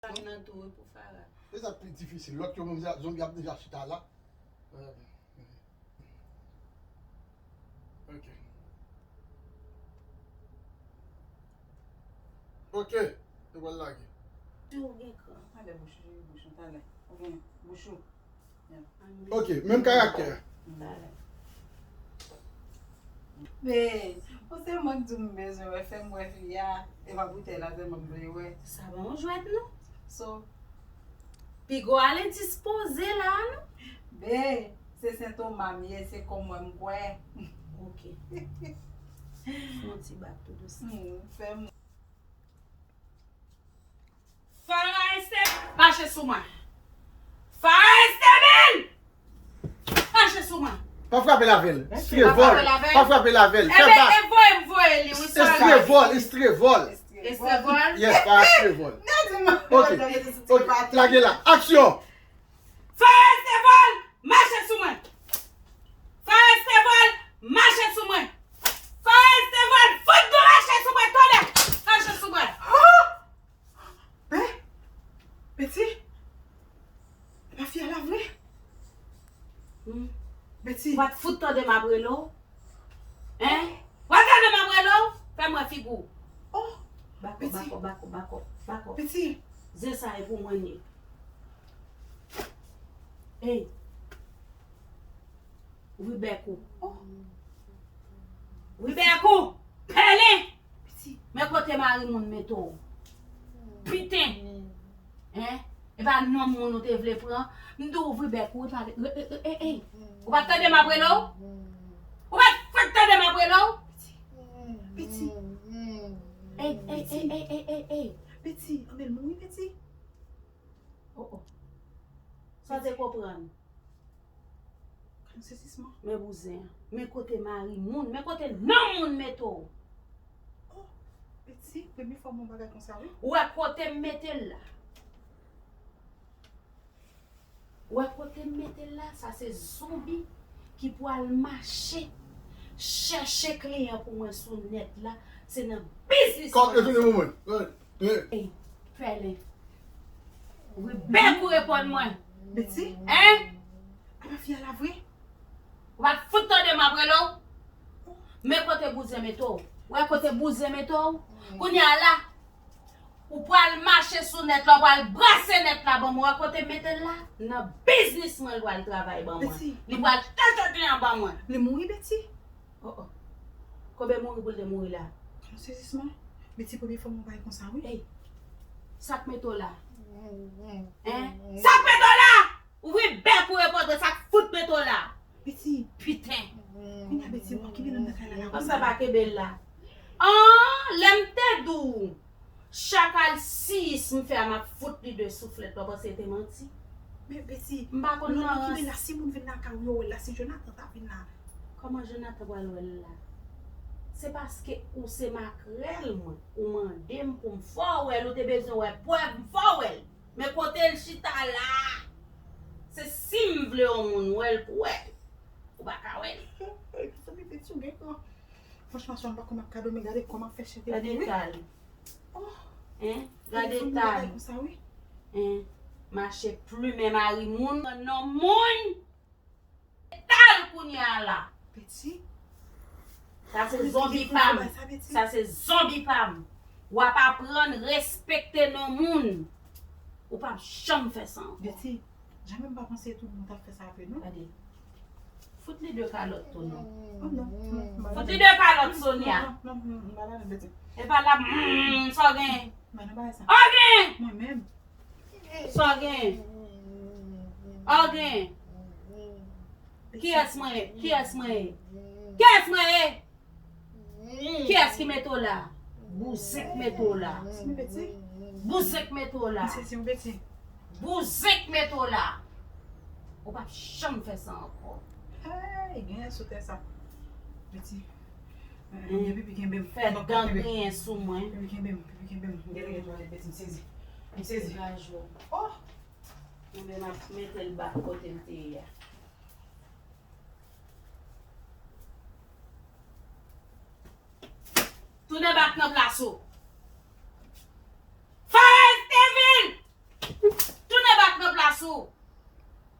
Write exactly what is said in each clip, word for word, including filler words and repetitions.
Sa nan tou wi pou Farah. E sa pi difisil. Lòt yo menm, zonbi ap deja chita la. Ok. Ok. Yo pral lage. Ou gen kran. Talè bouch ou, bouch ou, talè. Ou gen bouch ou. Ok, menm karaktè. Talè. Men, ou se mwen k di m bezwen wè, fè m wè fi a. E pa boutèy la sèlman m vle wè. Sa pa yon jwèt non. So, piga w al endispoze la non. Ben, se Sen Toma m ye, se kòm mwen m kwè. Ok. Fè yon ti bak tou dousman. Hmm, fè m. Farah Esteville, mache sou mwen. Farah Esteville, mache sou mwen. Pa frape l avè l. Estrevòl. Pa frape l avè l. Pa frape l avè l. Fè bak. Enben, e voye m voye li, wi, Farah. Estrevòl, estrevòl. Estrevòl? Yes, Farah Estrevòl. Ok. Ok, lage la. Aksyon! Farah Estevòl, mache sou mwen. Farah Estevòl, mache sou mwen. Farah Estevòl, fout de mache sou mwen, tande. Mache sou mwen. Oh! Ben, Betty, e pa fi a la vre? Hmm. Betty. Ou pa t fout tande m ap rele w? Hein? Ou pa t tande m ap rele w? Fè m wè figi w. Oh! Bako, Betty. Bako, bako, bako, bako. Betty. Zye sa e pou mwen li ye. Ey! Ouvri bèk ou. Oh. Ouvri bèk ou. Pèlen. Piti. Men kote mari moun mete w. Piten. Hein? E pa nonm moun ou te vle pran. M di w ouvri bèk ou. E pa, e, e, e, e. Ou pa t tande m ap rele w? Ou pa t fèk tande m ap rele w? Piti. Piti. Ey, ey, ey, ey, ey, ey, ey. Piti, anben l mouri, Piti. Oh, oh. Sa w te konprann? Gad yon sezisman. Men bouzen an. Men kote mari moun, men kote nonm moun mete w. Oh, Piti, premye fwa m wè yon bagay konsa, wi. Ou wè kote m mete l la? Ou wè kote m mete l la? Sa se zonbi ki pral mache chèche kliyan pou mwen sou nèt la. Se nan biznis mwen. Kòb retounen pou mwen. Ey, pèlen. Ouvri bèk ou reponn mwen. Beti? Hein? Apa fi a la vre? Ou pa t fout tande m ap rele w? Men kote bouzen mete w. Ou wè kote bouzen mete w? Kounye a la, ou pral mache sou nèt la, ou pral brase nèt la ban mwen. Ou wè kote m mete l la? Nan biznis mwen, l pral travay ban mwen. Beti. Li pral chache kliyan ban mwen. Li mouri, Beti? Oh, oh. Konbyen mouri pou l te mouri la? Yon sezisman. Beti, premye fwa m wè yon bagay konsa, wi. Ey, sa k mete w la? Hein? Sa k mete w la? Ouvri bèk ou reponn mwen, sa k fout mete w la? Beti. Piten. Kounye a, Beti, w ap kenbe l anndan kay la la konsa? Konsa pa kenbe l la. An, lè m te di w, chak al sis m fè a, m ap fout li de souflèt, w panse se te manti? Men Beti, m pa konn lè w kenbe la, si moun vin lakay ou, yo wè l la, si Jonathan ta vin la. Kòman Jonathan pral wè l la? Se paske ou se makrèl mwen, ou mande m pou m fè w wè l, ou te bezwen wè prèv m fè w wè l. Men kote l chita la, se si m vle yon moun wè l pou wè l. Ou pa ka wè l. Mezanmi, Beti, ou gen kran. Franchman, swa m pa konn ap kado, men gade kòman ap fè chè te wi. Gade eta l. Oh. Hein? Gade eta l. Hein? Mache plimen mari moun, nonm moun. Eta l kounye a la. Beti. Sa se zonbi pa m. Sa se zonbi pa m. W ap aprann respekte non moun. Ou p ap janm fè sa ankò. Beti, janm m pa panse tout moun t ap fè sa avè nou. Gade. Fout li de kalòt tou non. Oh non, non, non. Fout li de kalòt Sonia. Non, non, non, non, non, non, Beti. E pa la, mm, sa w gen. Mwen nan bagay sa. Sa w gen. Mwen menm. Sa w gen? Sa w gen? Kiyès mwen ye? Kiyès mwen ye? Kiyès mwen ye? Kiyès ki mete w la? Bouzen k mete w la. Bouzen k mete w la. Bouzen k mete w la. Ou p ap janm fè sa ankò. Hey, genyen sou tè sa. Beti. Gen pipi kenbe m. Fè dan griyen sou mwen. Pipi kenbe m, pipi kenbe m. Gade, gade, gade, Beti, m sezi. M sezi. Degaj ou. Oh! Enben, m ap mete l bak kote l te ye a. Tounen bak nan plas ou. Farah Steven!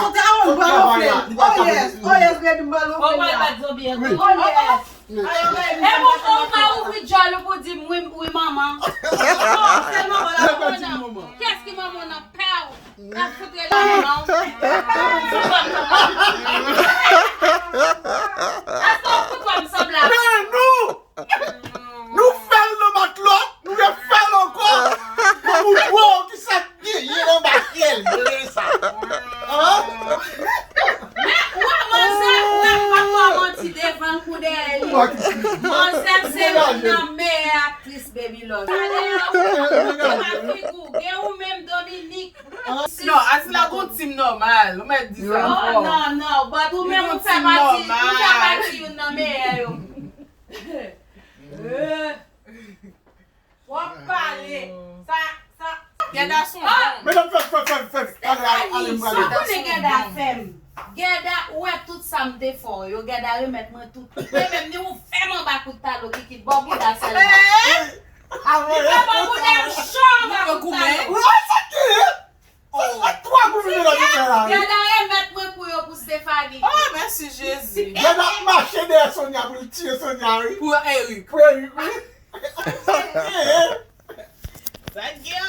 Soti a, ou pral ofle. Oh yes, oh yes, baby, m pral ofle. Ou pral bat zonbi an tou. Oh yes. E bon, ou pa ouvri djòl ou pou di m wi, wi, manman. Non, se manman la, manman nan. Kiyès ki manman nan? Pè w. Ap fout rele manman w. Aske w fout wè m sanble a. Men nou! Nou fè l nan matlòt, nou refè l ankò. Pou nou wè ki sa k genyen anba syèl vre sa. Hein? Men, wè, manzè, wè, pa fè manti devan l kou dèyè li. Manzè se youn nan meyè aktris, baby love. Talè a, ou pa figou, gen ou menm, Dominique. Non, Asila gon tim nòmal. Ou mèt di sa fò. Oh, non, non. But ou menm, ou fè pati, ou fè pati youn nan meyè yo. Euh. W ap pale. Sa, sa. Gèda son bon. Medam, fè, fè, fè, fè. Ale, ale, ale, m prale. Ou konnen Gèda fè m. Gèda, ou wè tout sa m te fè w yo. Gèda remèt mwen tout. Li menm, ni ou fè m anba kout talo, Kiki, bò bouda sèlman. Li fè bò bouda m cho anba kout talo. Wi, sa ki? Sa twa goumen nan mitan la, wi. Gèda remèt mwen kou yo pou Stephanie. Oh, mèsi Jezi. Gèda ap mache dèyè Sonia pou l tiye Sonia, wi. Pou Eric. Pou Eric, wi.